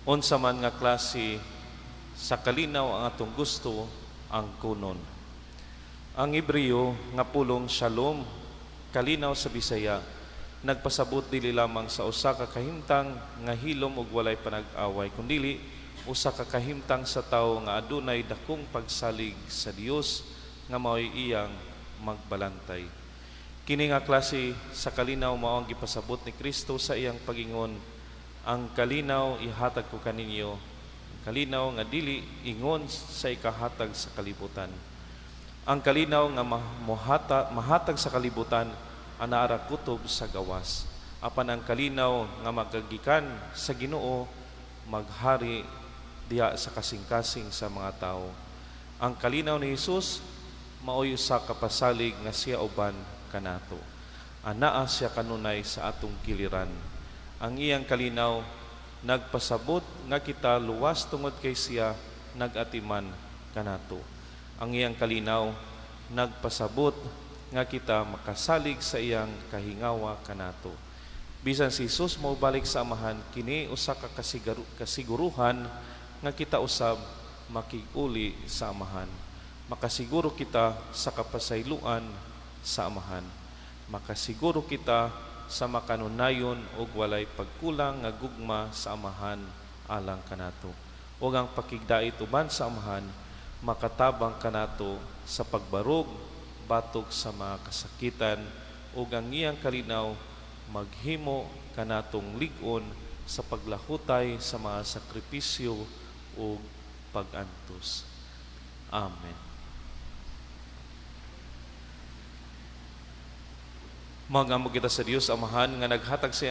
Unsa man nga klase sa kalinaw ang atong gusto angkonon? Ang Hebreo nga pulong shalom, kalinaw sa Bisaya, nagpasabot dili lamang sa usa ka kahimtang nga hilom ug walay panag-away, kundili usa ka kahimtang sa tawo nga adunay dakong pagsalig sa Dios nga mao'y iyang magbalantay. Kini nga klase sa kalinaw mao ang gipasabot ni Kristo sa iyang pagingon, "Ang kalinaw ihatag ko kaninyo, kalinaw nga dili ingon sa ikahatag sa kalibutan." Ang kalinaw nga mahatag sa kalibutan anaa ra kutob sa gawas. Apan ang kalinaw nga magagikan sa Ginoo maghari diha sa kasing-kasing sa mga tao. Ang kalinaw ni Hesus maoy usa ka pasalig nga siya uban kanato. Anaa siya kanunay sa atong giliran. Ang iyang kalinaw nagpasabot nga kita luwas tungod kay siya nag-atiman kanato. Ang iyang kalinaw nagpasabot nga kita makasalig sa iyang kahingawa kanato. Bisan si Jesus mobalik sa Amahan, kini usa ka kasiguruhan nga kita usab makig-uli sa Amahan. Makasiguro kita sa kapasayloan sa Amahan. Makasiguro kita sa makanunayon ug walay pagkulang nga gugma sa Amahan alang kanato. Ug ang pakigdait uban sa Amahan makatabang kanato sa pagbarog batok sa mga kasakitan, ug ang iyang kalinaw maghimo kanatong lig-on sa paglahutay sa mga sakripisyo ug pag-antos. Amen. Mag-ampo kita sa Dios Amahan nga naghatag sa iyang